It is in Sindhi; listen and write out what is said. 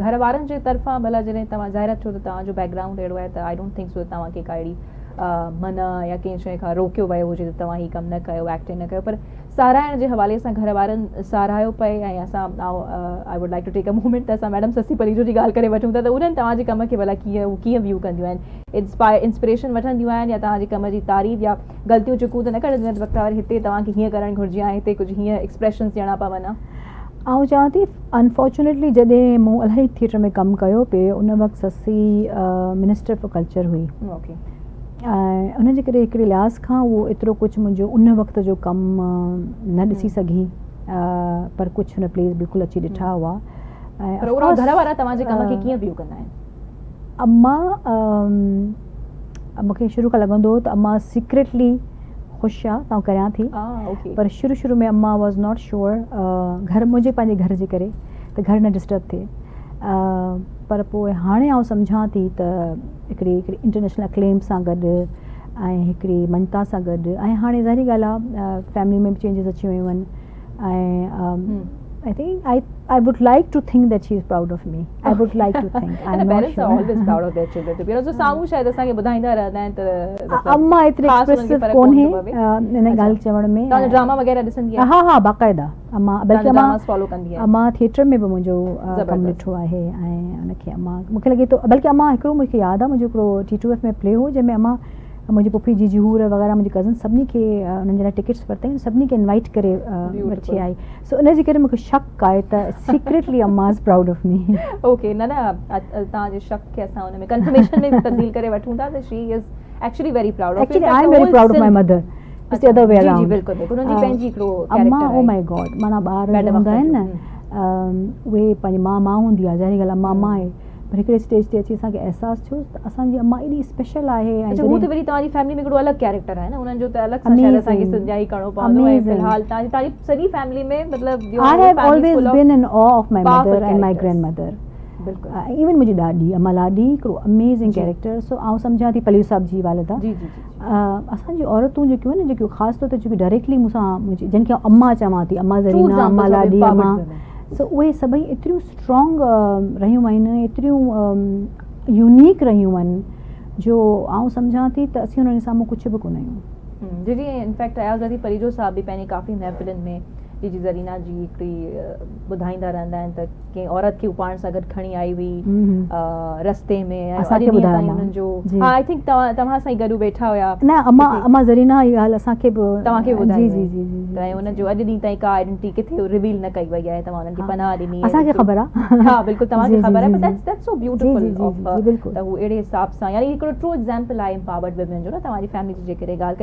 گهر وارن جي طرفان ڀلا جڏهن توهان ظاهر آهي ڇو ته توهان جو بيڪ گرائونڊ اهڙو آهي ته I don't think سو توهان کي ڪا اهڙي منع يا ڪنهن شيء کان روڪيو ويو هجي ته توهان هي ڪم نه ڪيو ايڪٽنگ نه ڪيو پر ساراهڻ جي حوالي سان گهر وارن ساراهيو پئي ۽ اسان I would like to take a moment ته اسان ميڊم سسي پليجو جي ڳالهه ڪري وٺون ٿا ته انهن توهان جي ڪم کي ڀلا ڪيئن هو ڪيئن ويو ڪنديون آهن انسپائر انسپريشن وٺنديون آهن يا توهان جي ڪم جي تعريف يا غلطيون چڪون ته نه ڪڍنديون آهن ته بختاور هتي توهان کي هيئن ڪرڻ گهرجي ها هتي ڪجهه هيئن ايڪسپريشنز ڏيڻا پون ها. آئون چوان ٿي انفارچونيٽلي جڏهن مون الاهي ٿيٽر ۾ ڪم ڪيو پئي ان وقت سسي منسٽر فار ڪلچر هئي ۽ ان جي ڪري هڪڙي لحاظ کان اهو ايترو ڪجهه منهنجو ان وقت جو ڪم نه ڏسي سگهي پر ڪجهه هن پليز بلڪل اچي ڏٺا هئا. پر اورال گهر وارا توهان جي ڪم کي ڪيئن ويو ڪندا آهن؟ اما مون کي شروع کان لڳندو هو ته اما سيڪريٽلي خوش آ ته آئون ڪريان ٿي پر شروع شروع ۾ اما واز not sure گهر منهنجي پنهنجي گهر جي ڪري ته گهر نه ڊسٽرب ٿئي پر پوء هاڻي آئون سمجهان ٿي ته هڪڙي هڪڙي انٽرنيشنل اڪليم سان گڏ ۽ هڪڙي مڃتا سان گڏ ۽ هاڻي ظاهري ڳالهه آ فيملي ۾ به چينجز اچي ويون آهن ۽ I think I I would like to think that she is proud of me. I would like to think. I'm not parents are always proud of their children. To be honest, سامهون شايد اسان کي ٻڌائيندا رهندا آهن ته اما ايتري ايڪسپريسو ڪونهي ان ڳالهه چوڻ ۾. توهان ڊراما وغيره ڏسندي آهي؟ ها ها باقاعده اما بلڪه اما فالو ڪندي آهي. اما ٿيٽر ۾ به منهنجو ڪم ڏٺو آهي ۽ ان کي اما مونکي لڳي ٿو بلڪه اما هڪڙو مونکي ياد آهي منهنجو هڪڙو ٽي ٽو ايف ۾ پلي هو جنهن ۾ اما منهنجي پڦي جيجي حور وغيره منهنجي ڪزن سڀني کي انهن جي لاء ٽڪيٽس ورتائين سڀني کي انوائٽ ڪري وٺي آئي سو ان جي ڪري مونکي شڪ آهي ته سيڪريٽلي اما از پرائوڊ آف مي. اوڪي نه نه توهان جي شڪ کي اسان ان ۾ ڪنفرميشن ۾ تبديل ڪري وٺون ٿا ته she is actually very proud of actually I am very proud of my mother it's the other way around. جي جي بلڪل بلڪل انهن جي پنهنجي هڪڙو ڪيريڪٽر آهي. اما او مائي گاڊ معنيٰ ٻار جو هوندا آهن نه اهي پنهنجي ماء ماء هوندي آهي ظاهري ڳالهه اما اما آهي پر هڪڙي اسٽيج تي اچي اسان کي احساس ٿيو ته اسان جي اما ايڏي اسپيشل آهي ۽ اڇا هو ته وري توهان جي فيملي ۾ هڪڙو الڳ ڪيريڪٽر آهي نه انهن جو ته الڳ سان شايد اسان کي سمجهائي ڪرڻو پوندو ۽ في الحال توهان جي توهان جي سڄي فيملي ۾ مطلب I have always been in awe of my mother and my grandmother بلڪل ايون منهنجي ڏاڏي اما لاڏي هڪڙو اميزنگ ڪيريڪٽر سو آئون سمجهان ٿي پليو صاحب جي والده جي جي جي اسان جي عورتون جيڪيون آهن جيڪيون خاص طور تي جيڪيون ڊائريڪٽلي مون سان منهنجي جن کي آئون اما چوان ٿي اما زرينا اما لاڏي اما سو اهي سڀئي ايتريون اسٽرانگ رهيون آهن ايتريون يونيڪ رهيون آهن جو آئون سمجهان ٿي ته اسين انهن جي سامهون ڪجهه به ڪونه آهيون. جي جي انفيڪٽ اياز لطيف پليجو صاحب به پنهنجي ڪافي محفلن ۾ جي جي زرينا جي هڪڙي ٻڌائيندا رهندا آهن ته ڪنهن عورت کي هو پاڻ سان گڏ کڻي آئي هئي رستي ۾ ۽ اڄ ڏينهن تائين انهن جو ها I think توهان سان ئي گڏ ويٺا هيا. نه اما اما زرينا اها ڳالهه اسان کي به توهان کي به ٻڌائي جي جي جي ته ان جو اڄ ڏينهن تائين ڪا آئيڊنٽي ڪٿي ريويل نه ڪئي وئي آهي توهان انهن کي پناهه ڏني اسان کي خبر آهي ها بلڪل توهان کي خبر آهي پر that's that's so beautiful of her ته هو اهڙي حساب سان يعني هڪڙو ٽرو ايگزامپل آهي امپاورڊ ويمن جو نه توهان جي فيملي جي جيڪڏهن ڳالهه ڪجي.